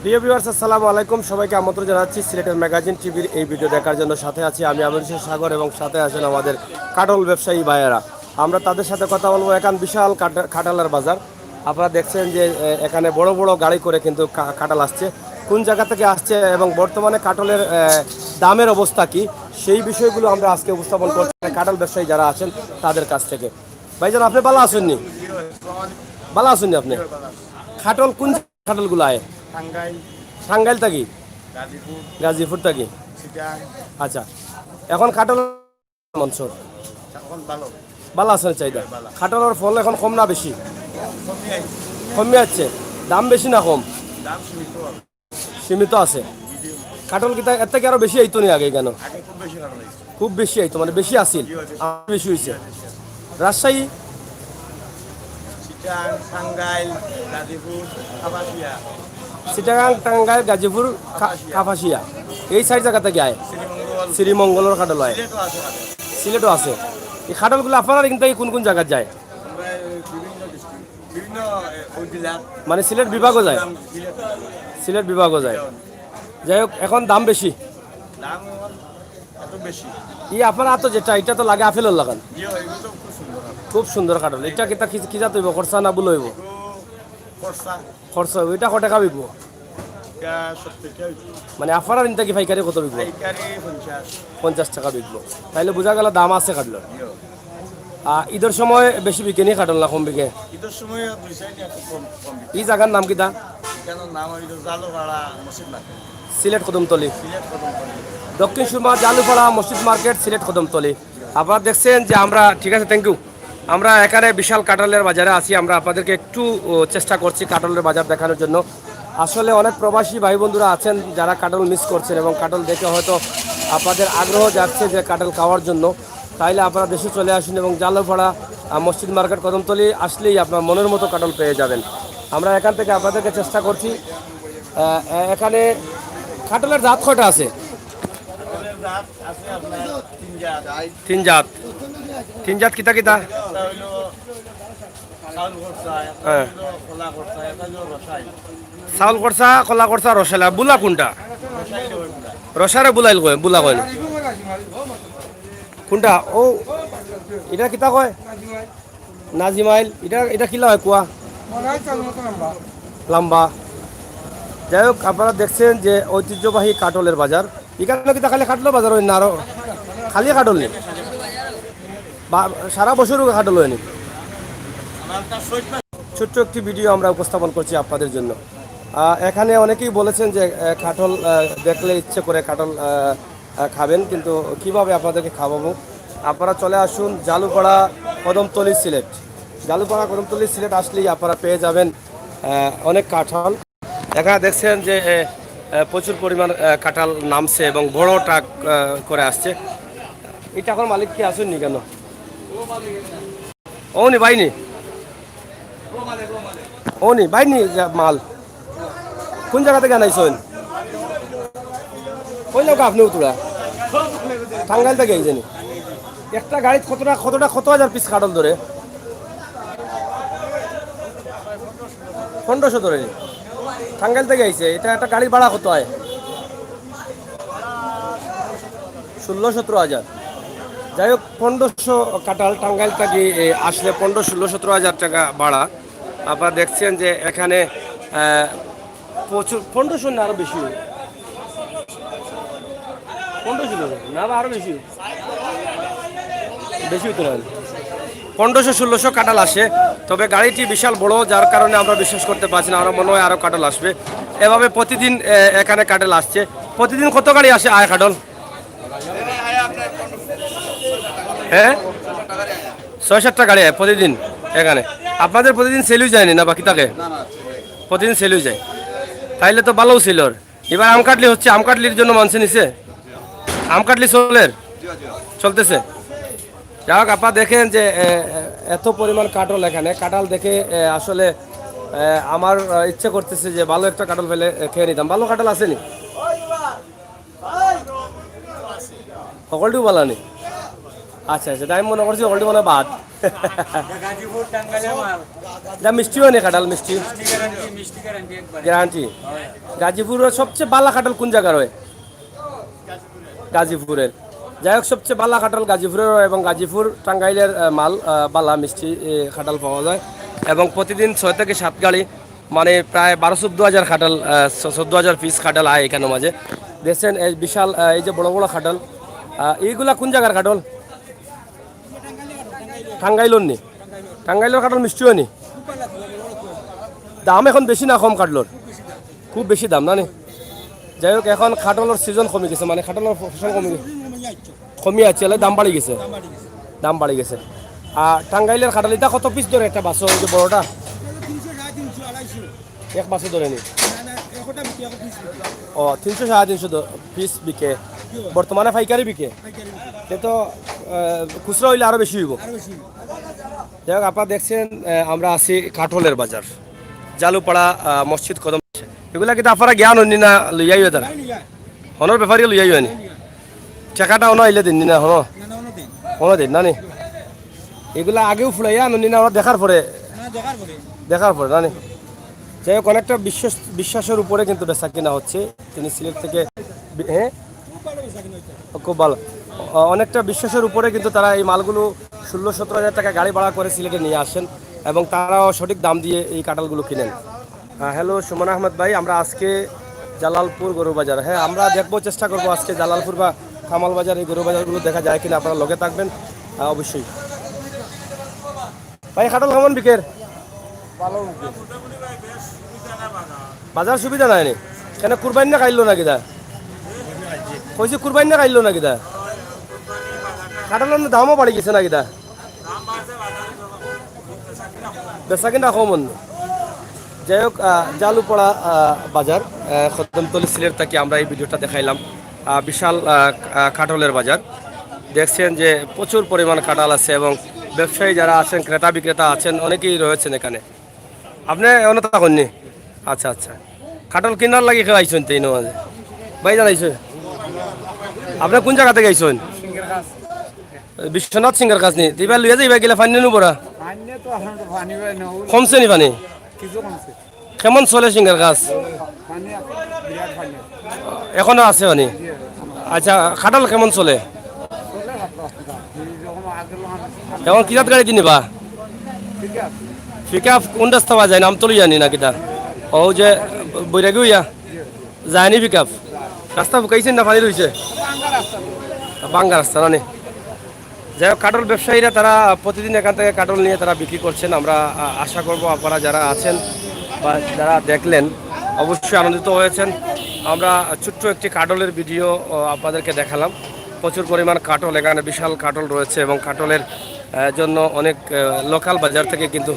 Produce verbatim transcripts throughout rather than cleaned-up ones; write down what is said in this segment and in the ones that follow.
প্রিয় ভিউয়ার্স, আসসালামু আলাইকুম। সবাইকে আমন্ত্রণ জানাচ্ছি সিলেটের ম্যাগাজিন টিভির এই ভিডিও দেখার জন্য। সাথে আছি আমি আমির হোসেন সাগর এবং সাথে আছেন আমাদের কাঠল ব্যবসায়ী ভাইয়েরা। আমরা তাদের সাথে কথা বলবো। এখান বিশাল কাঠ- কাঁঠালের বাজার। আপনারা দেখছেন যে এ, এখানে বড় বড় গাড়ি করে কিন্তু কা- কাঁঠাল আসছে। কোন জায়গা থেকে আসছে এবং বর্তমানে কাঁঠালের এ, দামের অবস্থা কি, সেই বিষয়গুলো আমরা আজকে উপস্থাপন করছি কাঁঠাল ব্যবসায়ী যারা আছেন তাদের কাছ থেকে। ভাইজান, আপনি ভালো আছেন নি? ভালো আছেন নি আপনি? কাঁঠাল কোন কাঁঠালগুলো আয়? টাঙ্গাইল। টাঙ্গাইল থাকি? গাজীপুর। গাজীপুর থাকি? চিটাং। আচ্ছা, এখন কাঁঠাল মনসুর এখন ভালো। ভালো আছেন চাহিদা? ভালো। কাঁঠালের ফল এখন কম না বেশি? কমে আইছে। কমে যাচ্ছে। দাম বেশি না কম? দাম সীমিত। সীমিত আছে। কাঁঠাল কিতা এর থেকে আরো বেশি আইতো নি আগে কেন? আগে খুব বেশি কাঁঠাল আইতো। খুব বেশি আইতো, মানে বেশি আছিল? জি, জি। আর বেশি হইছে। রাজশাহী? চিটাং, টাঙ্গাইল, গাজীপুর, কাপাসিয়া। চিটাগাং, টাঙ্গাইল, গাজীপুর, কা- কাপাসিয়া। কাপাসিয়া, এই চাইর জায়গা থেকে আয়। শ্রীমঙ্গল। শ্রীমঙ্গলর কাঁঠাল আয়। সিলেটও আছে কাঁঠাল। সিলেটও আছে। এই কাঁঠালগুলো আপনারা কিন্তু কোন কোন জায়গায় যায়? আমরা এই বিভিন্ন ডিস্ট্রিক্ট, বিভিন্ন, এ, উপজেলা। মানে সিলেট বিভাগও যায়? সিলেট। সিলেট বিভাগও যায়। যাই হোক, এখন দাম বেশি। দাম এখন এত বেশি। ই আপনার হাতে যেটা, এটা তো লাগে আপেলর লাখান। জি, এগুলো তো খুব সুন্দর হবে। খুব সুন্দর কাঁঠাল। এটা কিতা কি, কি জাত হইব? খরচা না বুলা হইব? একটু খরচা। খরচা হইব। এটা কয় টাকা বিকবো? এটা সত্তর টাকা বিকবো। মানে আপনারা ইনতা কি পাইকারি কত বিকবো? পাইকারি পঞ্চাশ। পঞ্চাশ টাকা বিকবো। তাইলে বুঝা গেল দাম আছে কাঁঠালর। জি। আহ, ঈদর সময় বেশি বিকে নি কাঁঠাল না কম বিকে? ঈদর সময় দুই সাইডে একটু কম, কম বিকে। এই জায়গার নাম কিতা? এখানর নাম হইল জালুপাড়া মসজিদ মার্কেট। সিলেট কদমতলি। সিলেট কদমতলি। দক্ষিণ সুরমা জালুপাড়া মসজিদ মার্কেট, সিলেট কদমতলি। আপনারা দেখছেন যে আমরা, ঠিক আছে, থ্যাংক ইউ। আমরা এখানে বিশাল কাঁঠালের বাজারে আছি। আমরা আপনাদেরকে একটু, ও, চেষ্টা করছি কাঁঠালের বাজার দেখানোর জন্য। আসলে অনেক প্রবাসী ভাই বন্ধুরা আছেন যারা কাঁঠাল মিস করছেন এবং কাঁঠাল দেখে হয়তো আপনাদের আগ্রহ জাগছে যে কাঁঠাল খাওয়ার জন্য। তাইলে আপনারা দেশে চলে আসুন এবং জালুপাড়া, আহ, মসজিদ মার্কেট কদমতলি আসলেই আপনার মনের মতো কাঁঠাল পেয়ে যাবেন। আমরা এখান থেকে আপনাদেরকে চেষ্টা করছি। আহ, এ-, এখানে কাঁঠালের জাত কয়টা আছে? কাঁঠালের জাত আছে আপনার তিন জাত। তিন জাত। তিন জাত কিতা কিতা? একটা হইলো চাউল খরচা, একটা হ্যাঁ। হইলো কলা খরচা, একটা হইলো রসাই। চাউল খরচা, কলা খরচা, রসাইল। আর বুলা কোনটা? রসাইল ওই বুলা। রসারে বুলাইল কয়, বুলা কয় না। কোনটা? ও, এটা কিতা কয়? নাজিমাইল। এটা, এটা কিলা হয় কুয়া? মনে হয় চার মতো লম্বা। লম্বা। যাই হোক, আপনারা দেখছেন যে ঐতিহ্যবাহী কাঠলের বাজার। এখানে কিতা খালি কাঠলের বাজার হয় না, আরো খালি কাঠল নেই? বা সারা বছরও কাঠল হয়নি? ছোট্ট একটি ভিডিও আমরা উপস্থাপন করছি আপনাদের জন্য। আহ, এখানে অনেকেই বলেছেন যে, আহ, কাঠল, আহ, দেখলে ইচ্ছে করে কাঠল, আহ, আহ, খাবেন, কিন্তু কিভাবে আপনাদেরকে খাওয়াবো? আপনারা চলে আসুন জালুপাড়া কদমতলি সিলেট। জালুপাড়া কদমতলি সিলেট আসলেই আপনারা পেয়ে যাবেন, আহ, অনেক কাঁঠাল। এখানে দেখছেন যে, এ, এ, প্রচুর পরিমাণ, এ, কাঁঠাল নামছে এবং বড় ট্রাক, এ, করে আসছে। এই ট্রাকর মালিক কি আছেন নি কেন? ও নি ভাই নি? ও নি ভাই নি যা মাল? কোন জায়গা থেকে আনাইছেন? কই লোক আপনি উতুরা? টাঙ্গাইল থেকে আইছেন? একটা গাড়িত কতটা, কতটা, কত হাজার পিস কাঁঠাল ধরে? পনেরোশো ধরে। টাঙ্গাইল থেকে আইছে। এটা একটা গাড়ির ভাড়া কত হয়? ষোলো সতেরো হাজার। যাই হোক, পনেরোশো কাঁঠাল টাঙ্গাইল থেকে, এ, আসলে পনেরো, ষোলো, সতেরো হাজার টাকা ভাড়া। আপনারা দেখছেন যে এখানে, আহ, প্রচুর, পনেরোশো না আরো বেশি হবে? পনেরোশো না, না বা আরো বেশি হবে? বেশি হইতো না। পনেরোশো ষোলোশো কাঁঠাল আসে, তবে গাড়িটি বিশাল বড়, যার কারণে আমরা বিশ্বাস করতে পারছি না। আমরা মনে হয় আরো কাঁঠাল আসবে। এভাবে প্রতিদিন, এ, এখানে কাঁঠাল আসছে। প্রতিদিন কত গাড়ি আসে আয় কাঁঠাল? হ্যাঁ, ছয় সাতটা গাড়ি আয় প্রতিদিন এখানে। আপনাদের প্রতিদিন সেলই যায়নি না বাকি থাকে? প্রতিদিন সেলই যায়। তাইলে তো ভালো ছিল। এবার আম কাটলি হচ্ছে, আম কাটলির জন্য মানছে নিছে? আম কাটলি চলের? চলতেছে। যাই হোক, আপনারা দেখেন যে, এ, এ, এত পরিমাণ কাঁঠাল এখানে। কাঁঠাল দেখে, এ, আসলে, এ, আমার, এ, ইচ্ছে করতেছে যে ভালো একটা কাঁঠাল পেলে, এ, খেয়ে নিতাম। ভালো কাঁঠাল আসেনি? সকলটিও ভালো নেই। আচ্ছা আচ্ছা, তাই আমি মনে করছি already মনে হয় বাদ। গাজীপুর টাঙ্গাইলের মাল। এটা মিষ্টি অয়নি কাঁঠাল, মিষ্টি? মিষ্টি গ্যারান্টি, মিষ্টি গ্যারান্টি একবারে। গ্যারান্টি। গাজীপুরের সবচেয়ে বালা কাঁঠাল কোন জায়গার অয়? গাজীপুরের। যাই হোক, সবচেয়ে বালা কাঁঠাল গাজীপুরের অয় এবং গাজীপুর টাঙ্গাইলের, আহ, মাল, আহ, বালা মিষ্টি, এ, কাঁঠাল পাওয়া যায়। এবং প্রতিদিন ছয় থেকে সাত গাড়ি, মানে প্রায় বারো চোদ্দ হাজার কাঁঠাল, আহ, চ-, চোদ্দ হাজার পিস কাঁঠাল আয় এখানে মাঝে। দেখছেন এই বিশাল, আহ, এই যে বড় বড় কাঁঠাল, আহ, এইগুলা কোন জায়গার কাঁঠাল? টাঙ্গাইলর নি? টাঙ্গাইলর কাঁঠাল মিষ্টি অয়নি? দাম এখন বেশি না কম কাঁঠালর? খুব বেশি দাম না নি? যাই হোক, এখন কাঁঠালর সিজন কমি গেছে, মানে কাঁঠালর ফসল কমি গেছে, কমি আছে, এলে দাম বাড়ি গেছে, দাম বাড়ি গেছে। আর টাঙ্গাইলের কাঁঠাল এটা কত পিস ধরে একটা বাসো, ওই যে বড়টা? এক বাসো ধরে নি? ও, তিনশো, সাড়ে তিনশো পিস বিকে। বর্তমানে পাইকারি বিকে? এ তো, আহ, খুচরা অইলে আরো বেশি অইবো। যাই হোক, আপনারা দেখছেন, আহ, আমরা আছি কাঠলের বাজার, জালুপাড়া, আহ, মসজিদ কদম। এগুলা কিন্তু আপনারা গিয়া আনইন নি না, লইয়াইও তারা? হনর ব্যাপারী লইয়াইও আনি। টেকাটা অনো আইলে দিন নি না, হনো? হনো দিন না নি? এগুলা আগেউ ফুলাইয়া আনইন নি না, ওরা দেখার পরে? দেখার পরে না নি? যাই হোক, অনেকটা বিশ্বাস, বিশ্বাসের উপরে কিন্তু বেচা কিনা হচ্ছে। তিনি সিলেট থেকে বি-, হ্যাঁ? খুব ভালো। অ-, অনেকটা বিশ্বাসের উপরে কিন্তু তারা এই মালগুলো ষোলো সতেরো হাজার টাকা গাড়ি ভাড়া করে সিলেটে নিয়ে আসেন এবং তারাও সঠিক দাম দিয়ে এই কাঁঠালগুলো কিনেন। আহ, হ্যালো সুমন আহমেদ ভাই, আমরা আজকে জালালপুর গরু বাজার, হ্যাঁ, আমরা দেখবো, চেষ্টা করবো আজকে জালালপুর বা কামাল বাজার, এই গরু বাজারগুলো দেখা যায় কিনা। আপনারা লগে থাকবেন, আহ, অবশ্যই। ভাই, কাঁঠাল কেমন বিকের? বাজার সুবিধা নাই নি? কেনে, কুরবানি না খাইলো না কিতা? কইছি কুরবানি না খাইলো না কিতা? কাঁঠালর দামও বাড়ি গেছে না কিতা? বেচা কিনা কম অন্য। যাই হোক, আহ, জালুপাড়া, আহ, বাজার, আহ, কদমতলী সিলেট থেকে আমরা এই ভিডিওটা দেখাইলাম। আহ, বিশাল, আহ, আহ, কাঁঠালের বাজার। দেখছেন যে প্রচুর পরিমাণ কাঁঠাল আছে এবং ব্যবসায়ী যারা আছেন, ক্রেতা বিক্রেতা আছেন, অনেকেই রয়েছেন এখানে। আপনি অন্য থাকননি? আচ্ছা, আচ্ছা। কাঁঠাল কিনার লাগি কেউ আইছেন তো এই নমাজে? ভাই জানাইছে? আপনি কোন জায়গা থেকে আইছেন? বিশ্বনাথ সিংহের কাছ নি। তো এবার লইয়া যাইবা গেলে পানি নেবো না? পানি তো এখন তো পানি হয় না, ওই কমছে নি পানি? কিছু কমছে। কেমন চলে সিংহের কাছ? পানি আছে, বিরাট পানি। এখনো আছে পানি? আচ্ছা, কাঁঠাল কেমন চলে? চলে ভালো। এই যখন আগের লোক আমি এখন কিরাত গাড়ি দি নিবা? ঠিক আছে। পিক আপ কোন রাস্তা বা যায়? নাম তো লইয়া নি না কিতা? ও যে বৈরাগী হইয়া যায়নি পিক আপ? রাস্তা ফুকাইছেন না পানি রইছে? ভাঙ্গা রাস্তা না নি? যাই হোক, কাঠল ব্যবসায়ীরা তারা প্রতিদিন এখান থেকে কাঠল নিয়ে তারা বিক্রি করছেন। আমরা, আ, আশা করব আপনারা যারা আছেন বা যারা দেখলেন অবশ্যই আনন্দিত হয়েছেন। আমরা ছোট্ট একটি কাঠলের ভিডিও, আ, আপনাদেরকে দেখালাম। প্রচুর পরিমাণ কাঠল, এখানে বিশাল কাঠল রয়েছে এবং কাঠলের, আ, জন্য অনেক, আ, লোকাল বাজার থেকে কিন্তু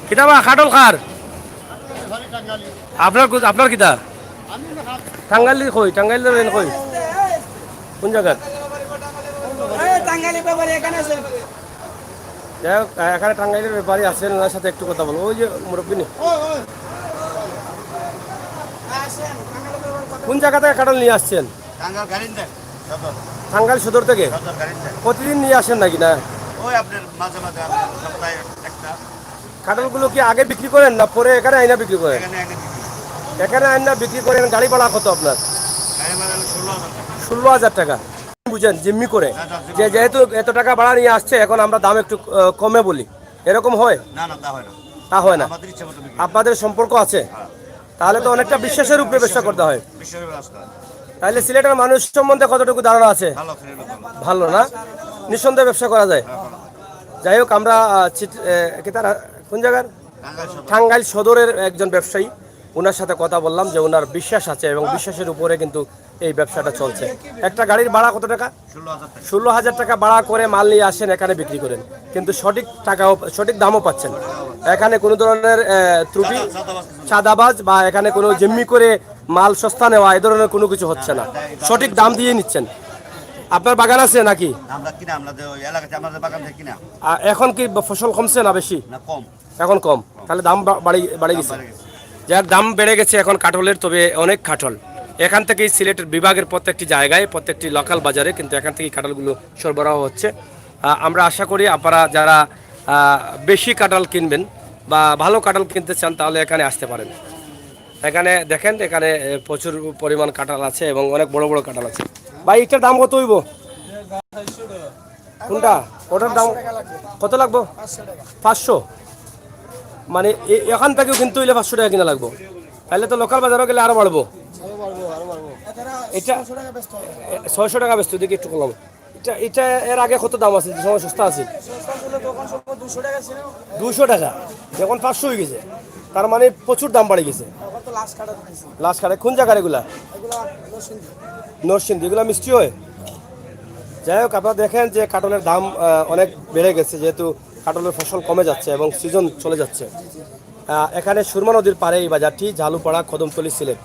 কিতাবা কাঠল খার আপনার কো-, আপনার কিতা? টাঙ্গাইল কই? টাঙ্গাইল কই? কোন জায়গা? এই টাঙ্গাইলের ব্যাপারে এখানে আছে। যাই হোক, আহ, এখানে টাঙ্গাইলের ব্যাপারী আছেন, ওনার সাথে একটু কথা বলবো। ওই যে মুরব্বী নি। কোন জায়গা থেকে কাঁঠাল নিয়ে আসছেন? টাঙ্গাইল গাড়ির দেন, সদর। টাঙ্গাইল সদর থেকে? সদর গাড়ির দেন। প্রতিদিন নিয়ে আসেন নাকি না? ওই আপনার মাঝে মাঝে, আপনার সপ্তাহে একটা। কাঁঠালগুলো কি আগে বিক্রি করেন না পরে এখানে আইনা বিক্রি করেন? এখানে এনে বিক্রি করি। এখানে আইনা বিক্রি করেন, গাড়ি ভাড়া কত আপনার? গাড়ি ভাড়া হলো ষোলো হাজার টাকা। ষোলো হাজার টাকা। বুঝেন, জিম্মি করে। না, না, জিম্মি যে করে। যেহেতু এত টাকা ভাড়া নিয়ে আসছে, এখন আমরা দাম একটু, আহ, কমে বলি, এরকম হয়? না, না, তা হয় না। তা হয় না? আমাদের ইচ্ছা মতো বিক্রি। আপনাদের সম্পর্ক আছে? হ্যাঁ। তাহলে তো অনেকটা বিশ্বাসের উপরে ব্যবসা করতে হয়। বিশ্বাসের উপরে ব্যবসা। তাহলে সিলেটের মানুষ সম্বন্ধে কতটুকু ধারণা আছে? ভালো, সিলেটের ভালো। ভালো না? নিঃসন্দেহে ব্যবসা করা যায়। হ্যাঁ, ভালো। যাই হোক, আমরা, আহ, চিট-, এ, কি তারা কোন জায়গার? টাঙ্গাইল সদর। টাঙ্গাইল সদরের একজন ব্যবসায়ী, ওনার সাথে কথা বললাম যে ওনার বিশ্বাস আছে এবং বিশ্বাসের উপরে কিন্তু এই ব্যবসাটা চলছে। একটা গাড়ির ভাড়া কত টাকা? ষোলো হাজার টাকা। ষোলো হাজার টাকা ভাড়া করে মাল নিয়ে আসেন, এখানে বিক্রি করেন, কিন্তু সঠিক টাকাও, সঠিক দামও পাচ্ছেন। এখানে কোনো ধরনের, আহ, ত্রুটি, চাঁদা-, চাঁদাবাজ কিছু না। চাঁদাবাজ বা এখানে কোনো জিম্মি করে মাল সস্তা নেওয়া, এই ধরনের কোনো কিছু হচ্ছে না। না, না, এটা সঠিক দাম দিয়ে নিচ্ছেন। আপনার বাগান আছে নাকি? আমরা কিনা, আমাদের ওই এলাকাতে আমাদের বাগান থেকে কিনা। আর এখন কি ব-, ফসল কমছে না বেশি? না, কম। এখন কম, তাহলে দাম বা-, বাড়ি, বাড়ি দাম গেছে। বাড়ি গেছে। যার দাম বেড়ে গেছে এখন কাঠলের, তবে অনেক কাঠল। এখান থেকেই সিলেটের বিভাগের প্রত্যেকটি জায়গায়, প্রত্যেকটি লোকাল বাজারে কিন্তু এখান থেকেই কাঁঠালগুলো সরবরাহ হচ্ছে। আহ, আমরা আশা করি আপনারা যারা আহ, বেশি কাঁঠাল কিনবেন বা ভালো কাঁঠাল কিনতে চান, তাহলে এখানে আসতে পারেন। এখানে দেখেন, এখানে এ, প্রচুর পরিমাণ কাঁঠাল আছে এবং অনেক বড় বড় কাঁঠাল আছে। ভাই, এটার দাম কত হইব? কোনটা? ওটার দাম কত লাগবো? পাঁচশো। মানে এ- এখান থেকেও কিন্তু হইলে পাঁচশো টাকা কিনা লাগবো, তাহলে তো লোকাল বাজারও গেলে আরো বাড়বো। এটা ছয়শো টাকা বেচতে, দেখি একটু কম। এটা এটা এর আগে কত দাম আছে, যে সময় সস্তা আছে? দুশো টাকা, এখন পাঁচশো হয়ে গেছে। তার মানে প্রচুর দাম বাড়ি গেছে। লাশ কাটা কোন জায়গার এগুলা? নরসিংদী। এগুলা মিষ্টি হয়। যাই হোক, আপনারা দেখেন যে কাঁঠালের দাম আহ, অনেক বেড়ে গেছে, যেহেতু কাঁঠালের ফসল কমে যাচ্ছে এবং সিজন চলে যাচ্ছে। আহ, এখানে সুরমা নদীর পাড়ে এই বাজারটি, ঝালুপাড়া, কদমতলী, সিলেট।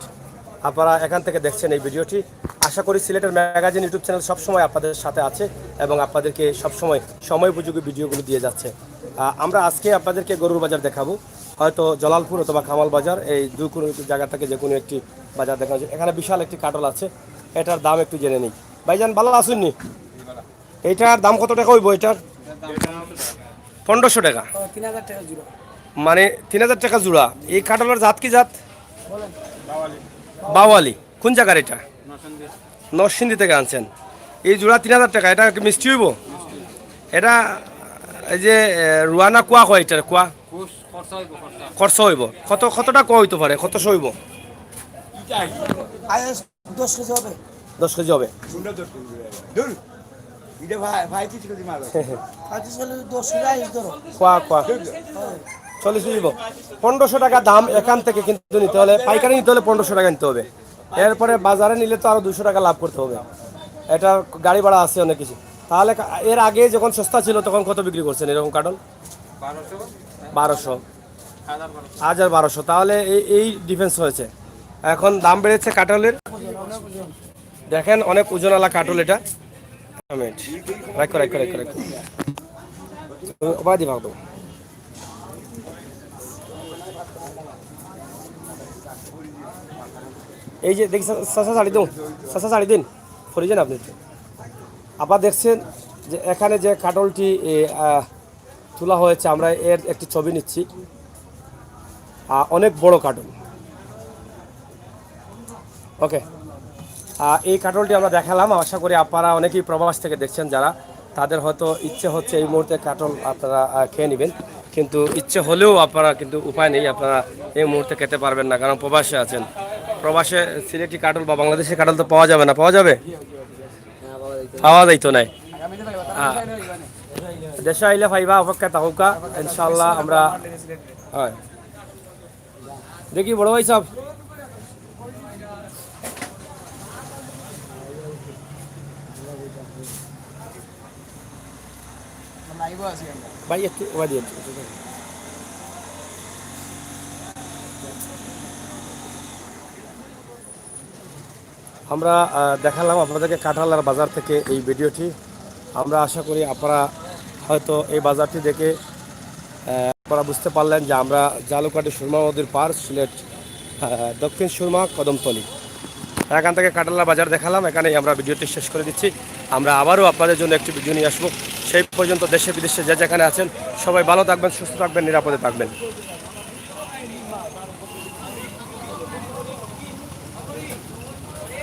আপনারা এখান থেকে দেখছেন এই ভিডিওটি। আশা করি সিলেটের ম্যাগাজিন ইউটিউব চ্যানেল সবসময় আপনাদের সাথে আছে এবং আপনাদেরকে সবসময় সময় উপযোগী ভিডিওগুলো দিয়ে যাচ্ছে। আহ, আমরা আজকে আপনাদেরকে গরুর বাজার দেখাবো, হয়তো জলালপুর অথবা কামাল বাজার, এই দুই কোনো একটি জায়গা থেকে যে কোনো একটি বাজার দেখানো হচ্ছে। এখানে বিশাল একটি কাঁঠাল আছে, এটার দাম একটু জেনে নিই। ভাইজান, ভালো আছেন নি? এইটার দাম কত টাকা হইব এটার? পনেরোশো টাকা। মানে তিন হাজার টাকা জোড়া। এই কাঁঠালের জাত কি জাত? বাওয়ালি। কোন জায়গার এটা? নরসিংদী থেকে আনছেন। এই জোড়া তিন হাজার টাকা, এটা কি মিষ্টি হইব? এটা এই যে এ, রুয়ানা কুয়া কয়, এটার কুয়া? খরচা হইব। কত, কতটা কুয়া হইতে পারে, কতশো হইব? দশ কেজি হবে। দশ কেজি হবে। কুয়া, কুয়া। চল্লিশ হইব। পনেরোশো টাকা দাম, এখান থেকে কিন্তু নিতে হলে, পাইকারি নিতে হলে পনেরোশো টাকা নিতে হবে। এরপরে বাজারে নিলে তো আরো দুশো টাকা লাভ করতে হবে, এটা গাড়ি ভাড়া আছে অনেক কিছু। তাহলে কা- এর আগে যখন সস্তা ছিল, তখন কত বিক্রি করছেন এরকম কার্টন? বারোশো। হাজার বারোশো। তাহলে এই এই ডিফারেন্স হয়েছে। এখন দাম বেড়েছে কাঁঠালের। দেখেন, অনেক ওজনওয়ালা কাঁঠাল এটা। মিনিট। রাখো, রাখো, রাখো, রাখো। ওবা দি ভাগ দাও। এই যে দেখি, সা- সাসা ছাড়ি দিন, সাসা ছাড়ি দিন, পড়ে যান আপনি। আবার দেখছেন যে এখানে যে কাঁঠালটি এ, আহ, তোলা হয়েছে, আমরা এর একটি ছবি নিচ্ছি। আহ, অনেক বড় কাঁঠাল। ওকে, আহ, এই কাঁঠালটি আমরা দেখালাম। আশা করি আপনারা অনেকেই প্রবাস থেকে দেখছেন, যারা, তাদের হয়তো ইচ্ছে হচ্ছে এই মুহূর্তে কাঁঠাল আপনারা আহ, খেয়ে নেবেন, কিন্তু ইচ্ছে হলেও আপনারা কিন্তু উপায় নেই, আপনারা এই মুহূর্তে খেতে পারবেন না, কারণ প্রবাসে আছেন। প্রবাসে সিলেটি কাঁঠাল বা বাংলাদেশি কাঁঠাল তো পাওয়া যাবে না, পাওয়া যাবে? পাওয়া যাইতো নাই। আহ, দেশে আইলে পাইবা, অপেক্ষা থাকুকা, ইনশাআল্লাহ। আমরা হয়। দেখি বড় ভাই সাহেব। ভাই একটু ওবা দিয়ে একটু। আমরা আহ, দেখালাম আপনাদেরকে কাঁঠালর বাজার থেকে এই ভিডিওটি। আমরা আশা করি আপনারা হয়তো এই বাজারটি দেখে আহ, আপনারা বুঝতে পারলেন যে আমরা জালুকাটি সুরমা নদীর পার, সিলেট, আহ, দক্ষিণ সুরমা, কদমতলী। এখান থেকে কাঁঠালর বাজার দেখালাম, এখানেই আমরা ভিডিওটি শেষ করে দিচ্ছি। আমরা আবারও আপনাদের জন্য একটি ভিডিও নিয়ে আসবো। সেই পর্যন্ত দেশে বিদেশে যে যেখানে আছেন, সবাই ভালো থাকবেন, সুস্থ থাকবেন, নিরাপদে থাকবেন।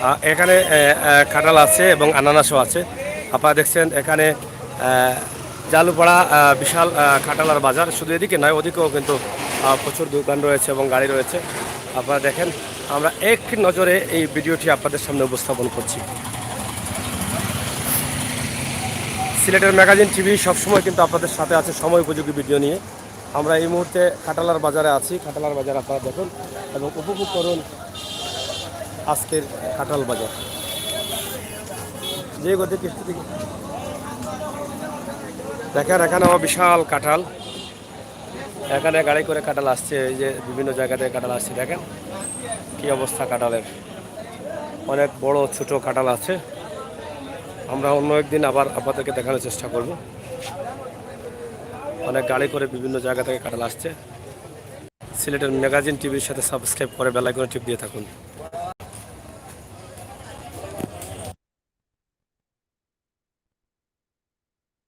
আহ, এখানে আহ, আহ, কাঁঠাল আছে এবং আনারসও আছে। আপনারা দেখছেন এখানে আহ, জালুপাড়া আহ, বিশাল আহ, কাঁঠালর বাজার, শুধু এদিকে নয়, ওদিকেও কিন্তু আহ, প্রচুর দোকান রয়েছে এবং গাড়ি রয়েছে। আপনারা দেখেন, আমরা এক নজরে এই ভিডিওটি আপনাদের সামনে উপস্থাপন করছি। সিলেটের ম্যাগাজিন টিভি সবসময় কিন্তু আপনাদের সাথে আছে সময় উপযোগী ভিডিও নিয়ে। আমরা এই মুহূর্তে কাঁঠালর বাজারে আছি। কাঁঠালর বাজার আপনারা দেখুন এবং উপভোগ করুন আজকের কাঁঠাল বাজার। যে গতি কিস্তি দিকে দেখেন, এখানে আবার বিশাল কাঁঠাল, এখানে গাড়ি করে কাঁঠাল আসছে, এই যে বিভিন্ন জায়গা থেকে কাঁঠাল আসছে। দেখেন কি অবস্থা কাঁঠালের, অনেক বড় ছোট কাঁঠাল আছে। আমরা অন্য একদিন আবার আপনাদেরকে দেখানোর চেষ্টা করব। অনেক গাড়ি করে বিভিন্ন জায়গা থেকে কাঁঠাল আসছে। সিলেটের ম্যাগাজিন টিভির সাথে সাবস্ক্রাইব করে বেল আইকনে টিপ দিয়ে থাকুন।